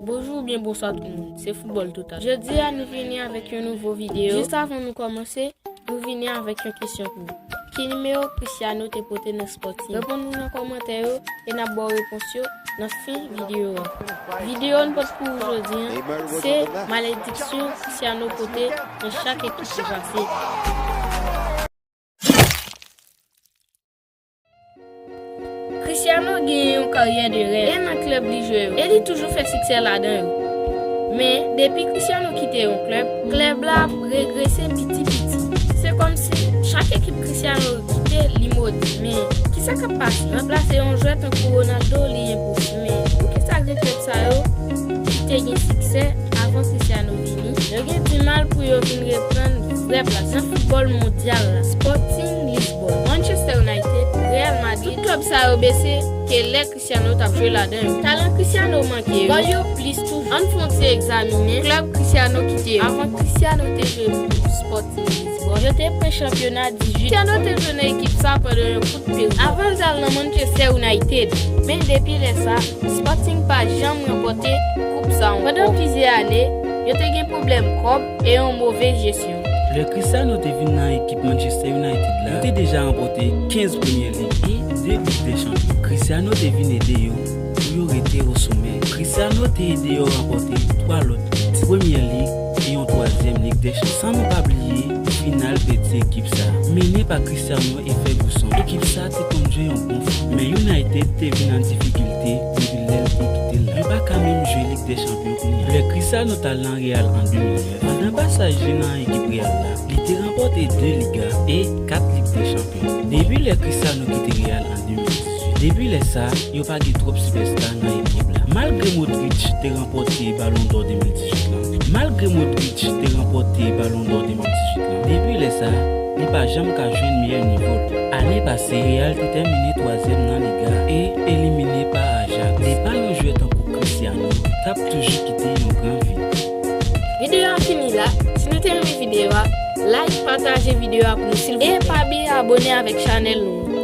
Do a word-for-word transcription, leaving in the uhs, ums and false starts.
Bonjou oubyen bonswa tout moun, se Foutbòl Total. Jodi a nou vini avèk yon nouvo videyo. Jis avan nou kòmanse, nou vini avèk yon kesyon pou ou. Ki nimewo Cristiano te pote nan Sporting? Reponn nou nan kòmantè yo e n ap ba w repons yo nan fen videyo a. Videyo n pote pou ou jodi a, se malediksyon Cristiano pote nan chak ekip li pase. Cristiano genyen yon karyè de rèv, e nan klèb li jwe yo, e li toujou fè siksè ladan yo. Men, depi Cristiano kite yon klèb, klèb la ap regrese piti piti. Se kòmsi chak ekip Cristiano kite, li modi. Men, kisa k ap pase? Ranplase yon jwè tankou Ronaldo, li enposib. Men, poukisa gran klèb sa yo ki te gen siksè avan Cristiano vini, yo gen dimal pou yo vin reprann vrè plas nan foutbòl mondyal la? Sporting Lisbonne, Manchester United, Real Madrid, tout klèb sa yo bese ke lè Cristiano t ap jwe ladan yo. Talan Cristiano manke yo. Gòl yo plis toujou. Ann fè yon ti egzaminen klèb Cristiano kite yo. Avan Cristiano te jwe pou Sporting Lisbonne, yo te pran chanpyona dizuit. Cristiano te jwe nan ekip sa pandan yon kout peryòd. Avan l t al nan Manchester United. Men depi lè sa, Sporting pa janm ranpòte koup sa ankò. Pandan plizyè ane, yo te gen pwoblèm kòb e yon move jesyon. Lè Cristiano te vin nan ekip Manchester United la, yo te deja ranpòte kenz Premier League e de Lig dè Chanpyon. Cristiano te vin ede yo pou yo rete o somè. Cristiano te ede yo ranpòte twa lòt Premier League e yon twazyèm Lig dè Chanpyon. San nou pa bliye final pèdi ekip sa, mennen pa Cristiano e Ferguson. Ekip sa te konn jwe yon bon fout, men United te vin an difikilte depi lè l te kite l la. Yo pa ka menm jwe Lig dè Chanpyon kounye a. Lè Cristiano t al nan Real an de mil nèf, pandan pasaj li nan ekip Real la, li te ranpòte de Liga e kat Lig dè Chanpyon. Depi lè Cristiano kite Real an de mil dizuit, depi lè sa, yo pa gen twòp sipèsta nan ekip la. Malgre Modric te ranpòte Balon dò de mil dizuit lan, malgre Modric te ranpòte Balon dò de mil dizuit lan, depi lè sa, li pa janm ka jwenn meyè nivo l. Ane pase, Real te tèmine twazyèm nan Liga e elimine pa Ajax. Depa yon jwè tankou Cristiano t ap toujou kite yon gran vid. Videyo a fini la. Si nou te renmen videyo a, like, pataje videyo a pou nou silvouplè. E pa bliye abone avèk chanèl nou.